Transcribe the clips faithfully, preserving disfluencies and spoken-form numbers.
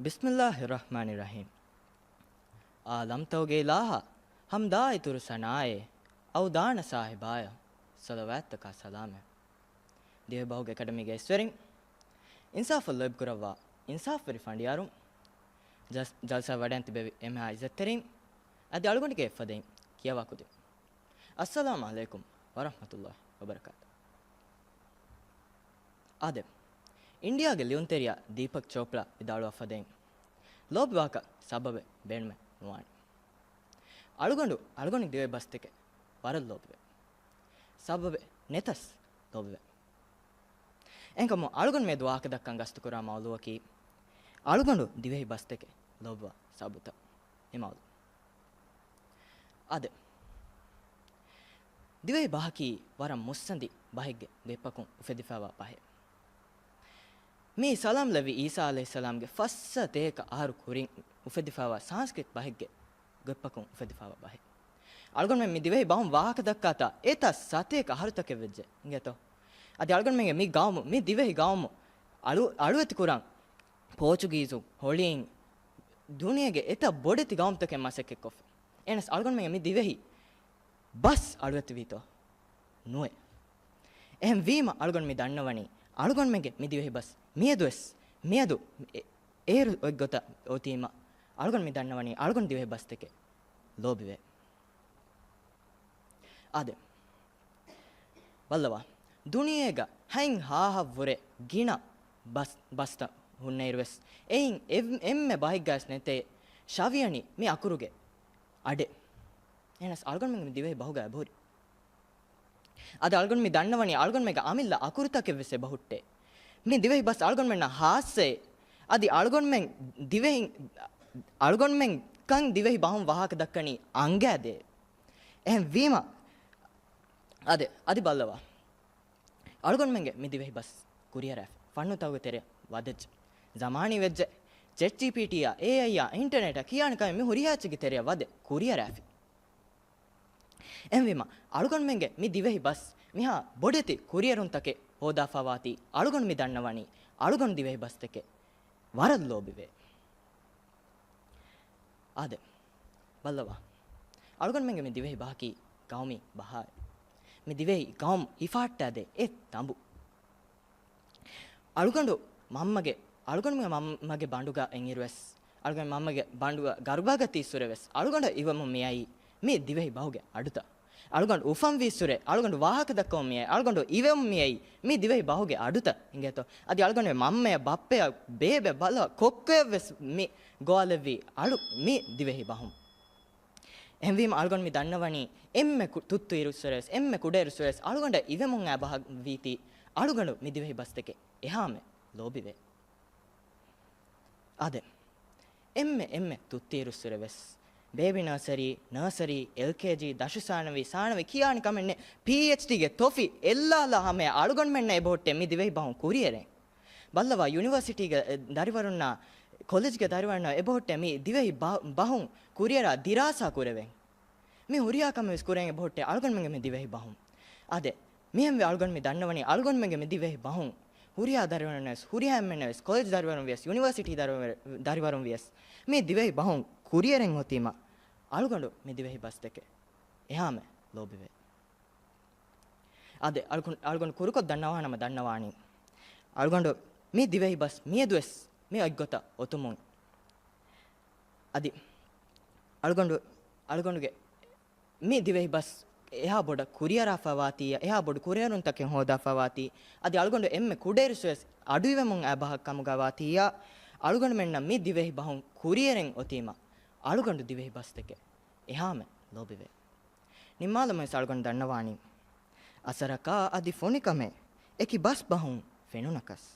ބިސްމިއްލާހި ރަޙްމާނި ރަޙީމް. އާލަމްތަކުގެ އިލާހަށް ޙަމްދާ އިތުރު ސަނާއެއް، އަވުދާނަ ސާހިބާޔަށް ޞަލަވާތްތަކާ ސަލާމެއް. ދިވެހިބަހުގެ އެކަޑަމީގެ އިސްވެރިން، އިންސާފަށް ލޯބިކުރައްވާ އިންސާފުވެރި ފަނޑިޔާރުން، ޖަލް-، ޖަލްސާ ވަޑައިން ތިބެވި އެންމެހާ އިއްޒަތްތެރިން، އަދި އަޅުގަނޑުގެ އެއްފަދައިން ކިޔަވާ ކުދިން. އައްސަލާމު ޢަލައިކުމް ވަރަޙްމަތުﷲި ވަބަރަކާތު. އާދެ، އިންޑިއާގެ ލިޔުންތެރިޔާ ދީޕަކް ޗޯޕްރާ ވިދާޅުވާ ފަދައިން، ލޯބިވާކަށް ސަބަބެއް ބޭނުމެއް ނުވާނެ. އަޅުގަނޑު، އަޅުގަނޑު ދިވެހި ބަސްތަކެއް ވަރަށް ލޯބިވޭ. ސަބަބެއް ނެތަސް ލޯބިވޭ. އެހެންކަމުން އަޅުގަނޑު މިއަދު ވާހަކަ ދައްކަން ގަސްތުކުރާ މައުޟޫއަކީ، އަޅުގަނޑު ދިވެހި ބަސްތަކެއް ލޯބިވާ ސަބަބުތައް. މި މައުޟޫ. އާދެ، ދިވެހި ބަހަކީ ވަރަށް މުއްސަނދި ބަހެއްގެ ގޮތްޕަކުން އުފެދިފައިވާ ބަހެއް. މީ ސަލާމް ލެއްވި އީސާ ޢަލައިހިއްސަލާމްގެ ފައްސަތޭކަ އަހަރު ކުރިން އުފެދިފައިވާ ސާންސްކްރިތް ބަހެއްގެ ގޮތްޕަކުން އުފެދިފައިވާ ބަހެއް. އަޅުގަނޑުމެން މި ދިވެހި ބަހުން ވާހަކަ ދައްކާތާ އެތައް ސަތޭކަ އަހަރުތަކެއް ވެއްޖެ އިނގޭތޯ. އަދި އަޅުގަނޑުމެންގެ މި ގައުމު، މި ދިވެހި ގައުމު އަޅު-، އަޅުވެތި ކުރަން ޕޯޗުގީޒު، ހޮޅީން، ދުނިޔޭގެ އެތައް ބޮޑެތި ގައުމުތަކެއް މަސައްކަތްކޮށްފި. އެހެނަސް އަޅުގަނޑުމެންގެ މި ދިވެހި ބަސް އަޅުވެތިވީތޯ؟ ނުވޭ. އެހެންވީމަ އަޅުގަނޑު މި ދަންނަވަނީ، އަޅުގަނޑުމެންގެ މި ދިވެހި ބަސް މިއަދުވެސް، މިއަދު އެ-، އޭރު އޮތްގޮތަށް އޮތީމަ، އަޅުގަނޑު މި ދަންނަވަނީ އަޅުގަނޑު ދިވެހި ބަސްތަކެއް ލޯބިވޭ. އާދެ، ބައްލަވާ، ދުނިޔޭގަ ހަތް ހާހަށްވުރެ ގިނަ ބަސް، ބަސްތައް ހުންނައިރުވެސް، އެއިން އެއް-، އެންމެ ބަހެއްގަވެސް ނެތޭ ޝަވިޔަނި މި އަކުރުގެ އަޑެއް. އެހެނަސް އަޅުގަނޑުމެން މި ދިވެހި ބަހުގަ އެބަހުރި. އަދި އަޅުގަނޑު މި ދަންނަވަނީ އަޅުގަނޑުމެންގެ އަމިއްލަ އަކުރުތަކެއްވެސް އެބަހުއްޓޭ. މި ދިވެހި ބަސް އަޅުގަނޑުމެންނަށް ހާއްސައޭ. އަދި އަޅުގަނޑުމެން ދިވެހި، އަޅުގަނޑުމެން ކަން ދިވެހި ބަހުން ވާހަކަ ދައްކަނީ އަނގައިދޭ. އެހެން ވީމަ، އާދެ، އަދި ބައްލަވާ. އަޅުގަނޑުމެންގެ މި ދިވެހި ބަސް ކުރިއަރާފި. ފަންނުތަކުގެ ތެރެއަށް ވަދެއްޖެ. ޒަމާނީ ވެއްޖެ. ޗެޓް ޖީޕީޓީއާ، އޭއައިއާ، އިންޓަރނެޓާ ކިޔާނެ ކަމެއް މި ހުރިހާ އެއްޗެއްގެ ތެރެއަށް ވަދެ ކުރިއަރާފި. އެހެންވީމަ، އަޅުގަނޑުމެންގެ މި ދިވެހި ބަސް މިހާ ބޮޑެތި ކުރިއެރުންތަކެއް ހޯދާފައިވާތީ، އަޅުގަނޑު މި ދަންނަވަނީ، އަޅުގަނޑު ދިވެހި ބަސްތަކެއް ވަރަށް ލޯބިވޭ. އާދެ، ބައްލަވާ. އަޅުގަނޑުމެންގެ މި ދިވެހި ބަހަކީ ގައުމީ ބަހާއެއް. މި ދިވެހި ގައުމު ހިފަހައްޓާދޭ އެއް ތަނބު. އަޅުގަނޑު މަންމަގެ، އަޅުގަނޑުމެން މަންމަގެ ބަނޑުގަ އިންއިރުވެސް، އަޅުގަނޑު މަންމަގެ ބަނޑުގަ ގަރުބާގަ ތިއްސުރެވެސް، އަޅުގަނޑަށް އިވެމުން މިއައީ މި ދިވެހި ބަހުގެ އަޑުތައް. އަޅުގަނޑު އުފަންވީއްސުރެ، އަޅުގަނޑު ވާހަކަ ދައްކަމުން މިއައީ، އަޅުގަނޑު އިވެމުން މިއައީ މި ދިވެހި ބަހުގެ އަޑުތައް އިނގޭތޯ. އަދި އަޅުގަނޑު މަންމަޔަށް ބައްޕަޔަށް ބޭބެ ބަލަ ކޮއްކޮއެއްވެސް މި ގޮވާލެއްވީ އަޅު މި ދިވެހި ބަހުން. އެހެންވީމަ އަޅުގަނޑު މި ދަންނަވަނީ އެންމެ ކު-، ތުއްތު އިރުއްސުރެވެސް، އެންމެ ކުޑަ އިރުއްސުރެވެސް އަޅުގަނޑަށް އިވެމުން އާ ބަހަށް ވީތީ އަޅުގަނޑު މި ދިވެހި ބަސްތަކެއް އެހާމެ ލޯބިވޭ. އާދެ، އެންމެ، އެންމެ ތުއްތު އިރުއްސުރެވެސް ބޭބީ ނާސަރީ، ނާސަރީ، އެލްކޭޖީ، ދަށު ސާނަވީ، ސާނަވީ ކިޔާނެ ކަމެއް ނެތް، ޕީއެޗްޑީގެ ތޮފި އެއްލާލާ ހަމަޔަށް އަޅުގަނޑުމެންނަށް އެބަހުއްޓޭ މި ދިވެހި ބަހުން ކުރިއެރެން. ބައްލަވާ، ޔުނިވަރސިޓީގެ، އެ، ދަރިވަރުންނާ، ކޮލެޖްގެ ދަރިވަރުންނަށް އެބަހުއްޓޭ މި ދިވެހި ބަ-، ބަހުން ކުރިއަރާ ދިރާސާ ކުރެވެން. މި ހުރިހާ ކަމެއް ވެސް ކުރެވެން އެބަހުއްޓޭ އަޅުގަނޑުމެންގެ މި ދިވެހި ބަހުން. އާދެ، މިހެންވެ އަޅުގަނޑު މި ދަންނަވަނީ އަޅުގަނޑުމެންގެ މި ދިވެހި ބަހުން ހުރިހާ ދަރިވަރުން ވެސް، ހުރިހާ އެންމެންނަށް ވެސް، ކޮލެޖް ދަރިވަރުން ވިޔަސް، ޔުނިވަރސިޓީ ދަރިވަރު-، ދަރިވަރުން ވިޔަސް، މި ދިވެހި ބަހުން ކުރިއެރެން އޮތީމަ އަޅުގަނޑު މި ދިވެހި ބަސްތަކެއް އެހާމެ ލޯބިވޭ. އާދެ، އަޅުގަނޑު، އަޅުގަނޑު ކުރުކޮށް ދަންނަވާނަމަ ދަންނަވާނީ، އަޅުގަނޑު މި ދިވެހި ބަސް މިއަދުވެސް މި އޮތްގޮތަށް އޮތުމުން. އަދި އަޅުގަނޑު، އަޅުގަނޑުގެ މި ދިވެހި ބަސް އެހާ ބޮޑަށް ކުރިއަރާފައިވާތީއަށް، އެހާ ބޮޑު ކުރިއެރުންތަކެއް ހޯދާފައިވާތީ، އަދި އަޅުގަނޑު އެންމެ ކުޑައިރުއްސުވެސް އަޑުއިވެމުން އައި ބަހަށް ކަމުގަވާތީއަށް، އަޅުގަނޑުމެންނަށް މި ދިވެހި ބަހުން ކުރިއެރެން އޮތީމަ، އަޅުގަނޑު ދިވެހި ބަސްތަކެއް އެހާމެ ލޯބިވޭ. ނިންމާލަމުންވެސް އަޅުގަނޑު ދަންނަވާނީ، އަސަރަކާ އަދި ފޮނިކަމެއް އެކި ބަސް ބަހުން ފެނުނަކަސް،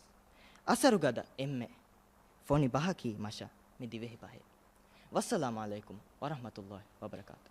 އަސަރުގަދަ އެންމެ ފޮނި ބަހަކީ މަށަށް މި ދިވެހި ބަހެއް. ވައްސަލާމު ޢަލައިކުމް ވަރަޙްމަތުﷲި ވަބަރަކާތު.